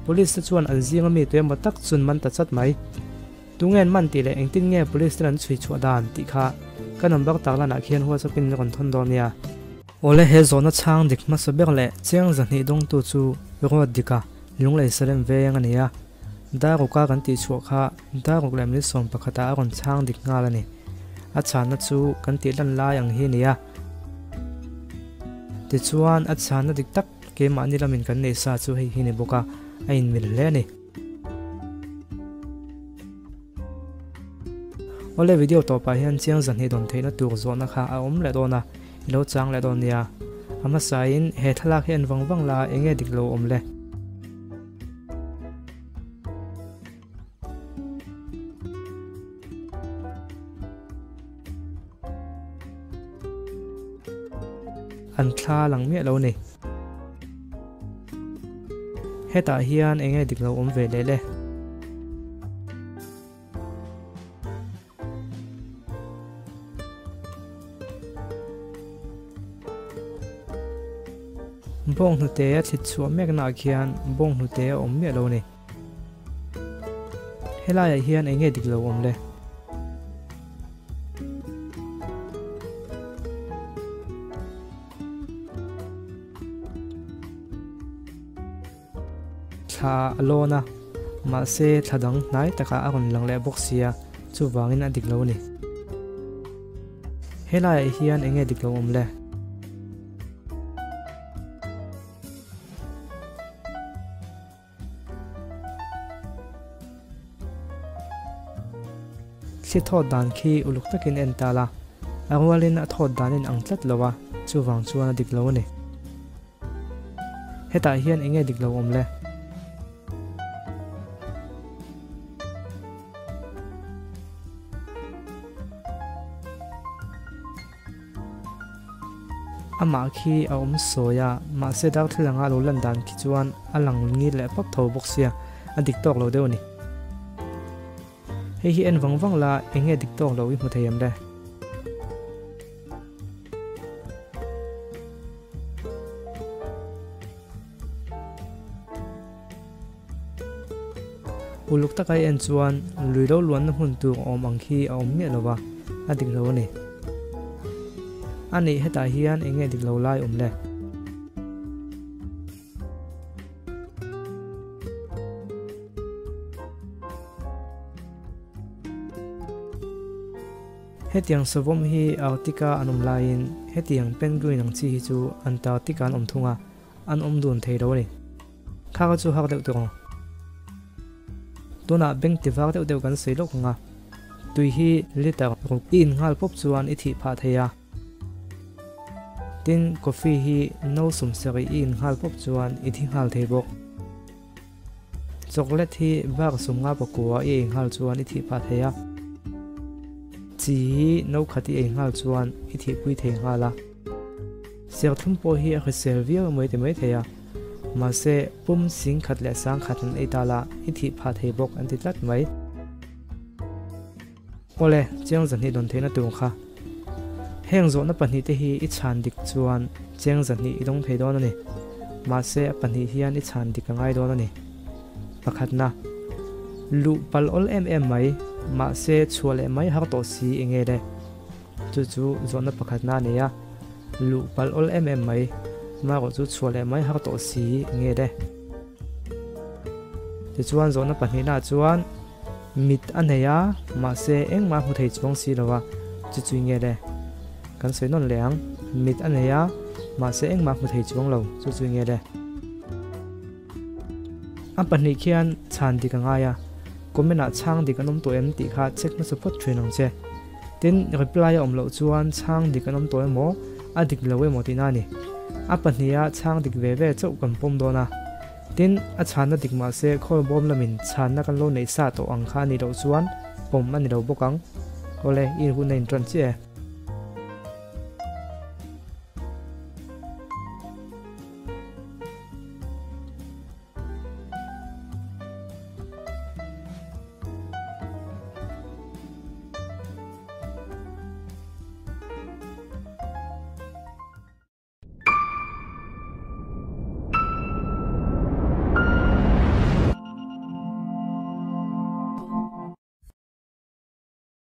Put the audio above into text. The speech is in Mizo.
Police te chuan an zinga mi tuemaw tak chu an man ta chat mai. Tunge an man tih leh engtin nge police ten an chhui chhuah dan tih kha ka number tarlanah khian WhatsApp in rawn thawn dawn nia. Awle he zawhna chhang dik hmasa ber leh chiang zahnih dawngtu chu Ruat dika Lunglei Salem veng a ni a. Daruka kan tih chhuah kha Daruk leh minute 11 ah a rawn chhang dik nghal a ni. A chhanna chu kan tih lan lai ang hi a ni a. Tichuan a chhanna dik tak keimahni lamin kan nei sa chu hei hi ni bawk a, a inmil hle a ni. Awle video tawpah hian chiang zahnih dawn theihna tur zawhna kha a awm leh dawn a, i lo chang leh dawn nia. A hmasain he thlalak hi en vang vang la eng nge dik lo awm le? An thla lang miah lo ni. Hetah hian eng nge dik lo awm ve leh le? Bawnghnute a thlit chhuah meknaah khian bawnghnute a awm miah lo a ni. Helaiah hian eng nge dik lo awm le? Thla a lawn a, mahse thla dang hnai takah a rawn lang leh bawk sia, chuvangin a dik lo a ni. Helaiah hian eng nge dik lo awm le? Thli thawt dan khi uluk takin en ta la, a rualin a thawt dan in ang tlat lo a, chuvang chuan a dik lo a ni. Hetah hian eng nge dik lo awm le? Amah khi a awm sawi a, mahse darthlalanga a lo lan dan khi chuan a lang ngil leh pap tho bawk sia, a dik tawk lo deuh a ni. Hei hi en vang vang la, eng nge dik tawk lo i hmu thei em le? Uluk taka i en chuan lui lo luanna hmun tur awm ang khi a awm miah lo va, a dik lo a ni. A nih hetah hian eng nge dik lo lai awm le? Hetiang savawm hi Arctic-a an awm laiin hetiang penguin ang chi hi chu Antarctic-a an awm thung a, an awm dun thei lo a ni. Kha kha chu hak deuh tur ang. Tunah bank ti var deuh deuh kan sawi lawk ang a, tui hi liter ruk i in nghal pawp chuan i thih phah thei a. Tin, coffee hi no sum sarih i in nghal pawp chuan i thi nghal thei bawk. Chocolate hi bar sum nga pakua i ei nghal chuan i thih phah thei a. Chi hi no khat i ei nghal chuan i thihpui thei nghal a. Serthlum pawh hi a hrisel viau emaw i ti mai thei a, mahse pum sing khat leh sang khat an ei ta la i thih phah thei bawk an ti tlat mai. Awle, chiang zahnih dawn theihna tur kha. Heng zawhna pahnihte hi i chhan dik chuan chiang zahnih i dawng thei dawn a ni. Mahse a pahnih hian i chhan dik a ngai dawn a ni. Pakhatna, luh pal awl em em mai, mahse chhuah leh mai har tawh si eng nge le? Chu chu zawhna pakhatna a nei a, luh palh awl em em mai, marawh chu chhuah leh mai har tawh si nge le. Tichuan zawhna pahnihnaah chuan mit a nei a, mahse engmah hmu thei chuang si lo a, chu chui nge le. Kan sawi nawn leh ang, mit a nei a, mahse engmah hmu thei chuang lo, chu chui nge le. A pahnih khian chhan dik a ngai a, comment ah chhang dik an awm tawh em tih kha check hmasa phawt thin ang che. Tin, reply a awm loh chuan chhang dik an awm tawh emaw, a dik lo emaw tihna a ni. A pahniha chhang dik ve ve chauh kan pawm dawn a. Tin, a chhanna dik mah se khawl bawm lamin chhanna kan lo neih sa tawh ang kha a nih loh chuan pawm a ni lo bawk ang. Awle, i hun a inṭan chiah e.